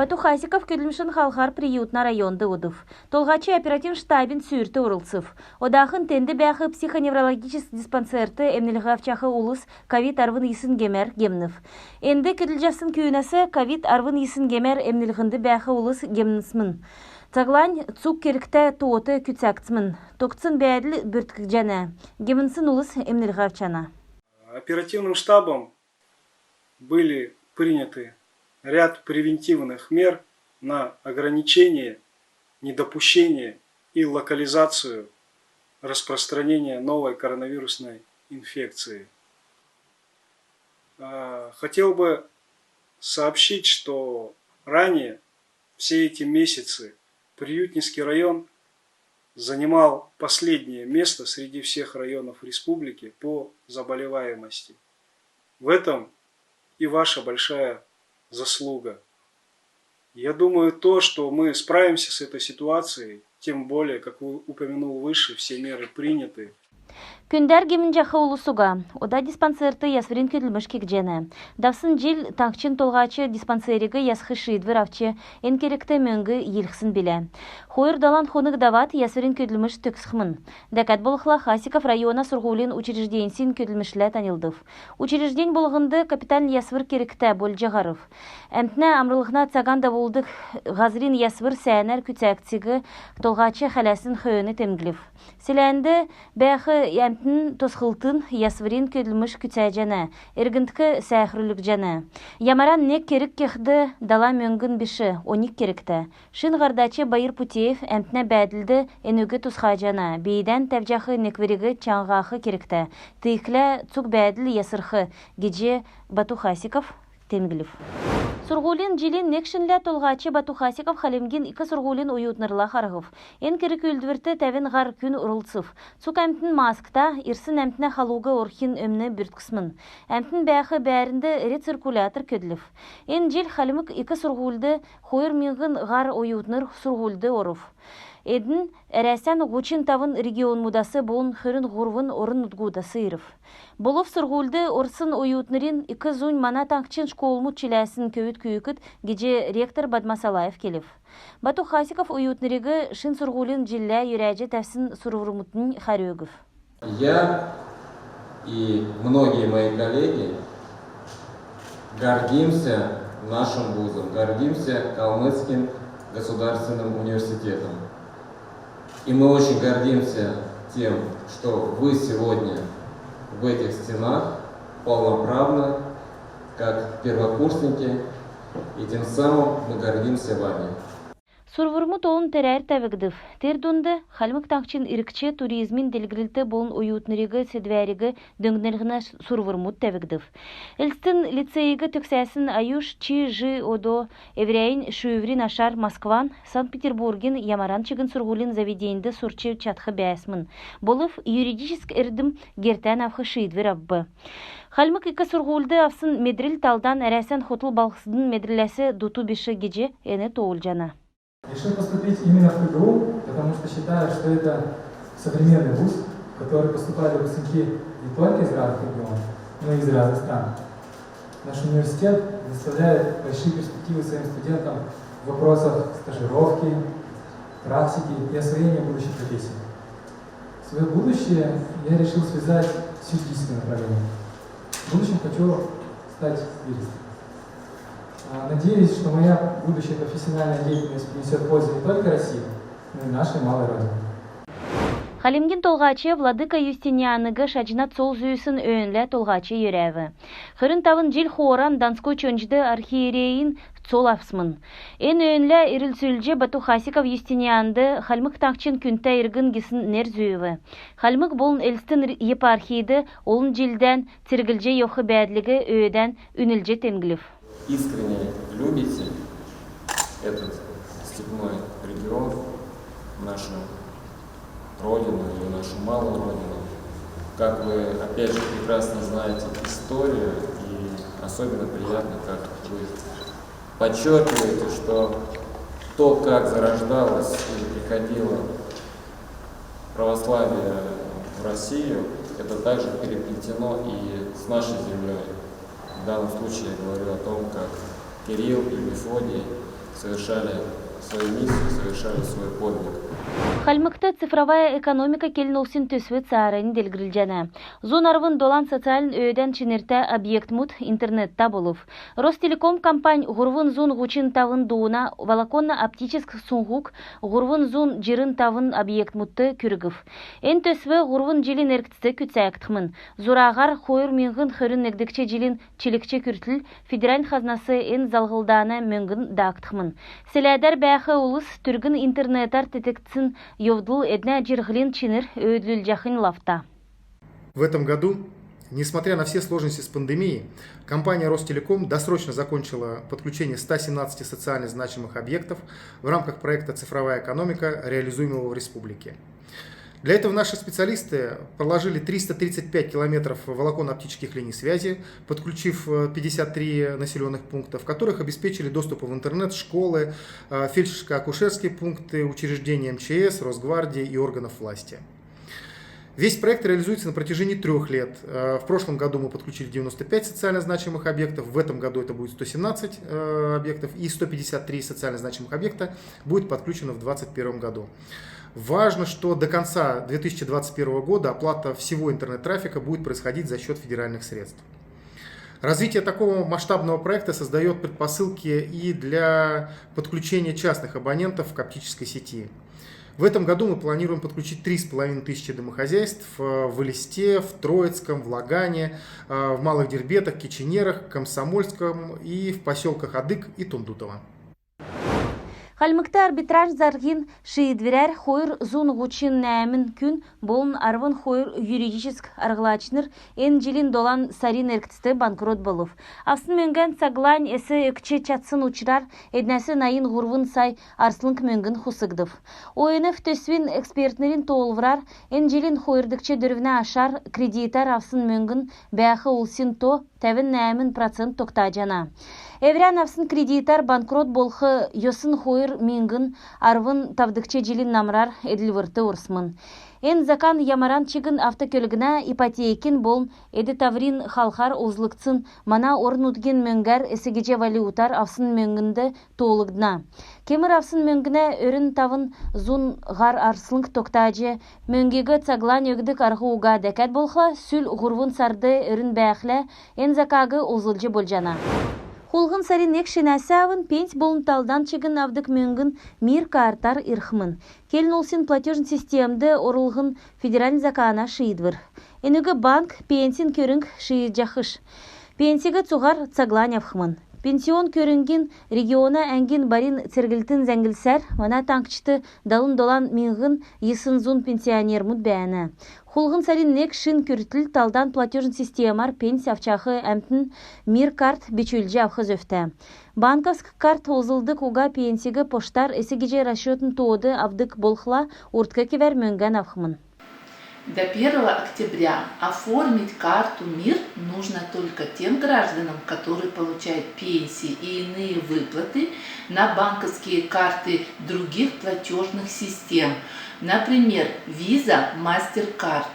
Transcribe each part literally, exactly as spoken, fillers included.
Бату Хасиков көдлмшин халхар Приютна районд одв. Толһач оперативн штабин сүүрт орлцв. Одахн тенд бәәх психоневрологическ диспансерт эмнлһ авчах улс ковид арвн йисн гемәр гемнв. Энд көдлҗәсн күүнәс ковид арвн йисн гемәр эмнлһнд бәәх улс гемнсмн. Цаглань цуг кергтә тоот күцәгдсмн. Тогтсн бәәдл бүрткҗәнә. Гемнсн улс эмнлһ авчана. Оперативным штабом были приняты ряд превентивных мер на ограничение, недопущение и локализацию распространения новой коронавирусной инфекции. А, хотел бы сообщить, что ранее, все эти месяцы, Приютненский район занимал последнее место среди всех районов республики по заболеваемости. В этом и ваша большая заслуга. Я думаю, то, что мы справимся с этой ситуацией, тем более, как вы упомянул выше, все меры приняты. Күндәр гемнҗәх улс уга. Ода диспансерт ясврин көдлмш кегдҗәнә. Давсн җил таңһчин Толһач диспансериг ясх шиидвр авч, эн кергт мөңг йилһсн билә. Хойр долан хонг давад ясврин көдлмш төгсхмн. Дәкәд болхла Хасиков района сурһулин учрежденьсин көдлмшлә таньлдв. Учреждень болһнд капитальн ясвр кергтә болҗ һарв. Әмтнә амрлһна цаган давулдг һазрин ясвр сәәнәр күцәгдсиг Толһач хәләсн хөөн темдглв. Селәнд бәәх әмтн тосхлтын ясврин көдлмш күцәҗәнә, эргндк сәәхрүлгдҗәнә. Ямаран нег керг кехд дала мөңгн биш, оньг кергтә. Шин һардач Баир Путеев әмтнә бәәдлд энүг тусхаҗана, бийдән тәвҗәх неквриг чаңһах кергтә, тиигхлә цуг бәәдл ясрх гиҗ Бату Хасиков темдглв. Сурһулин җилин нег шинлә Толһач Бату Хасиков Хальмгин ик сурһулин оютнрла харһв. Эн керг-үүлдврт тәвн һар күн орлцв. Цуг әмтн маскта, ирсн әмтнә халуг орхин өмн бүртксмн. Әмтн бәәх бәәрнд рециркулятор көдлв. Эн җил Хальмг ик сурһульд хойр миңһн һар оютнр сурһульд орв. Эдн Әрәсән һучн тавн регионмудас болн хөрн һурвн орн-нутгудас ирв. Болв сурһульд орсн оютнрин ик зунь мана таңһчин школмуд чиләсн көвүд күүкд гиҗ ректор Бадма Салаев келв. Бату Хасиков оютнриг шин сурһулин җиллә йөрәҗ тәвсн сурврмуднь хәрү өгв. Я и многие мои коллеги гордимся нашим вузом, гордимся Калмыцким государственным университетом. И мы очень гордимся тем, что вы сегодня в этих стенах полноправно, как первокурсники, и тем самым мы гордимся вами. Сурврмуд олн терәр тәвгдв. Тер дунд Хальмг Таңһчин иргч туризмин делгрлт болн оютнриг седвәриг дөңнлһнә сурврмуд тәвгдв. Элстин лицейиг төгсәсн Аюш чи жи одо эврәннь шүүврин ашар Москван, Санкт-Петербургин ямаран чигн сурһулин заведеньд сурч чадх бәәсмн. Болв юридическ эрдм гертән авх шиидвр авв. Хальмг ик сурһульд авсн медрл талдан Әрәсән хотл балһсдын медрләс дуту биш гиҗ эн тоолҗана. Решил поступить именно в К Г У, потому что считаю, что это современный вуз, в который поступают выпускники не только из разных регионов, но и из разных стран. Наш университет предоставляет большие перспективы своим студентам в вопросах стажировки, практики и освоения будущих профессий. Свое будущее я решил связать с юридическим направлением. В будущем хочу стать юристом. А, надеюсь, что моя будущая профессиональная деятельность принесет пользу не только России, но и нашей малой родине. Хальмгин Толһач владыка Юстинианыг шаҗна цол зүүсн өөнлә Толһач йөрәв. Хөрн тавн җил хооран Донской чонҗд архиерейин цол авсмн. Эн өөнлә ирлцүлҗ Бату Хасиков Юстинианд Хальмг Таңһчин күндтә иргн гисн нер зүүв. Хальмг болн Элстин епархид олн җилдән церглҗ йовх бәәдлиг өөдән үнлҗ темдглв. Искренне любите этот степной регион, нашу родину или нашу малую родину. Как вы, опять же, прекрасно знаете историю, и особенно приятно, как вы подчеркиваете, что то, как зарождалось или приходило православие в Россию, это также переплетено и с нашей землей. В данном случае я говорю о том, как Кирилл и Мефодий Совершали свою миссию, совершали свой подвиг. Хальмгт цифровая экономика келн улсин төсв цааранднь делгрүлҗәнә. Зун арвн долан социальн өөдән чинртә объектмуд интернеттә болв. Ростелеком компань һурвн зун һучн тавн дууна волоконно-оптическ суңһуг һурвн зун җирн тавн объектмудт күргв. Эн төсв һурвн җилин эргцд күцәгдхмн. Зураһар хойр миңһн хөрн негдгч җилин чилгч күртл федеральн хазнас эн залһлдана мөңгн даагдхмн. Селәдәр бәәх улс түргн интернетәр теткгдсн йовдл эднә җирһлин чинр өөдлүлҗәхнь лавта. В этом году, несмотря на все сложности с пандемией, компания Ростелеком досрочно закончила подключение ста семнадцати социально значимых объектов в рамках проекта «Цифровая экономика», реализуемого в республике. Для этого наши специалисты проложили триста тридцать пять километров волоконно-оптических линий связи, подключив, э, пятьдесят три населённых пункта, в которых обеспечили доступ в интернет школы, э, фельдшерско-акушерские пункты, учреждения М Ч С, Росгвардии и органов власти. Весь проект реализуется на протяжении трёх лет. Э, в прошлом году мы подключили девяносто пять социально значимых объектов, в этом году это будет сто семнадцать, э, объектов, и сто пятьдесят три социально значимых объекта будет подключено в двадцать первом году. Важно, что до конца две тысячи двадцать первого года оплата всего интернет-трафика будет происходить за счёт федеральных средств. Развитие такого масштабного проекта создаёт предпосылки и для подключения частных абонентов к оптической сети. В этом году мы планируем подключить три с половиной тысячи домохозяйств, э, в Элисте, в Троицком, в Лагане, э, в Малых Дербетах, Киченерах, Комсомольском и в посёлках Адыг и Тундутово. Хальмгт арбитраж зарһин шиидврәр хойр зун һучн нәәмн күн болн арвн хойр юридическ арһлачнр эн җилин долан сарин эргцд банкрот болв. Авсн мөңгән цаглань эс өгч чадсн учрар эднәс найн һурвн сай арслң мөңгн хусгдв. О Н Ф төсвин экспертнрин тоолврар эн җилин хойрдгч дөрвнә ашар кредитәр авсн мөңгн бәәх улсин то тәвн нәәмн процент тогтаҗана. Эврән авсн кредитәр банкрот болх йосн хойр миңһн арвн тавдгч җилин намрар эдлврт орсмн. Эн закан ямаран чигн автокөлгнә, ипотекин болн эд-таврин халхар олзлгдсн мана орн-нутгин мөңгәр эс гиҗ валютар авсн мөңгнд тоолгдна. Кемр авсн мөңгнә өрн тавн зун һар арслң тогтаҗ, мөңгиг цаглань өгдг арһ уга, дәкәд болхла сүл һурвн сард өрн бәәхлә, эн закаг олзлҗ болҗана. Хулһн сарин нег шинәс авн пенсь болн талдан чигн авдг мөңгн Мир картар ирхмн. Келн улсин платежн системд орулһн федеральн закана шиидвр. Энүг банк пенсин көрңг шиидҗәхш. Пенсиг цуһар цаглань авхмн. Пенсионн көрңгин региона әңгин барин церглтин зәңглсәр, мана таңһчд далн долан миңһн йисн зун пенсионермүд бәәнә. Хулһн сарин нег шин күртл талдан платежн системар пенсь авчах әмтн Мир карт бичүлҗ авх зөвтә. Банковск карт олзлдг уга пенсиг поштар эс гиҗ расчетн тоод авдг болхла, урдк кевәр мөңгән авхмн. До первого октября оформить карту Мир нужно только тем гражданам, которые получают пенсии и иные выплаты на банковские карты других платежных систем, например, Visa, MasterCard.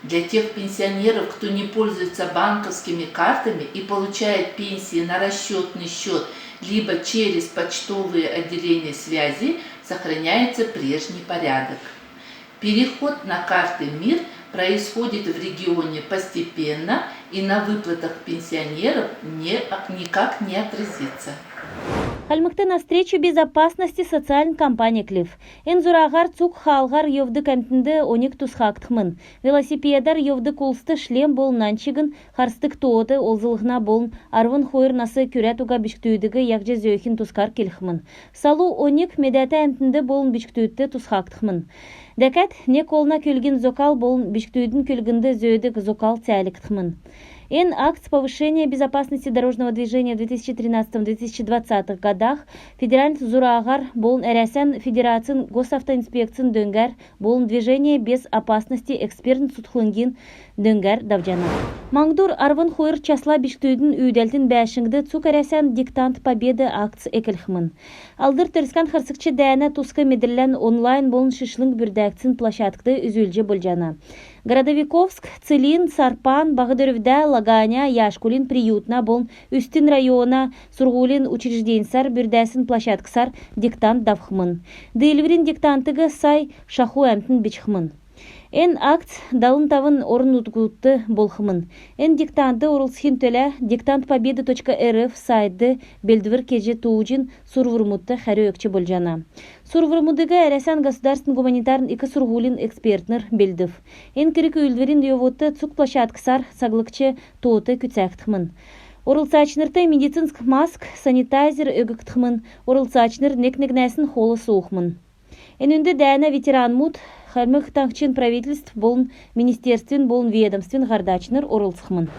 Для тех пенсионеров, кто не пользуется банковскими картами и получает пенсии на расчетный счёт либо через почтовые отделения связи, сохраняется прежний порядок. Переход на карты Мир происходит в регионе постепенно и на выплатах пенсионеров не, никак не отразится. Хальмгт «Навстречу безопасности» социальн кампань эклв. Эн зураһар цуг хаалһар йовдг әмтнд оньг тусхагдхмн. Велосипедәр йовдг улст шлем болн нань чигн харсдг тоод олзллһна болн арвн хойр нас күрәд уга бичкдүдиг яһҗ зөөхин тускар келхмн. Салу оньг медәтә әмтнд болн бичкдүдт тусхагдхмн. Дәкәд нег олна көлгин зокал болн бичкдүдин көлгнд зөөдг зокал цәәлгдхмн. Эн акц «Повышение безопасности дорожного движения в две тысячи тринадцатом — две тысячи двадцатых годах» федеральн зураһар болн Әрәсән Федерацин Госавтоинспекцин дөңгәр болн «Движение без опасности» экспертн цутхлңгин дөңгәр давҗана. Маңһдур арвн хойр часла бичкдүдин үүдәлтин бәәшңд цуг Әрәсән «Диктант Победы» акц эклхмн. Алдр Төрскән харсгч дәәнә туск медрлән онлайн болн шишлң бүрдәгдсн площадкд үзүлҗ болҗана. Городовиковск, Целинн, Сарпан, Баһ Дөрвдә, Лаганя, Яшкулин, Приютна болн Үстин района сурһулин учрежденьсәр бүрдәсн площадксар диктант давхмн. Диилврин диктантыг сай шаху әмтн бичхмн. Эн акц далн тавн орн-нутгудт болхмн. Эн диктантд орлцхин төлә диктант победы точка р ф сайтд белдвр кеҗ, тууҗин сурврмудт хәрү өгч болҗана. Сурврмудыг Әрәсән государственн гуманитарн ик сурһулин экспертнр белдв. Эн керг-үүлдврин йовудт цуг площадксар саглгч тоот күцәгдхмн. Орлцачнрт медицинск маск, санитайзер өггдхмн. Орлцачнр нег-негнәсн хол суухмн. Энүнд дәәнә ветеранмуд, Хальмг Таңһчин правительств болн министерствин болн ведомствин һардачнр орлцхмн.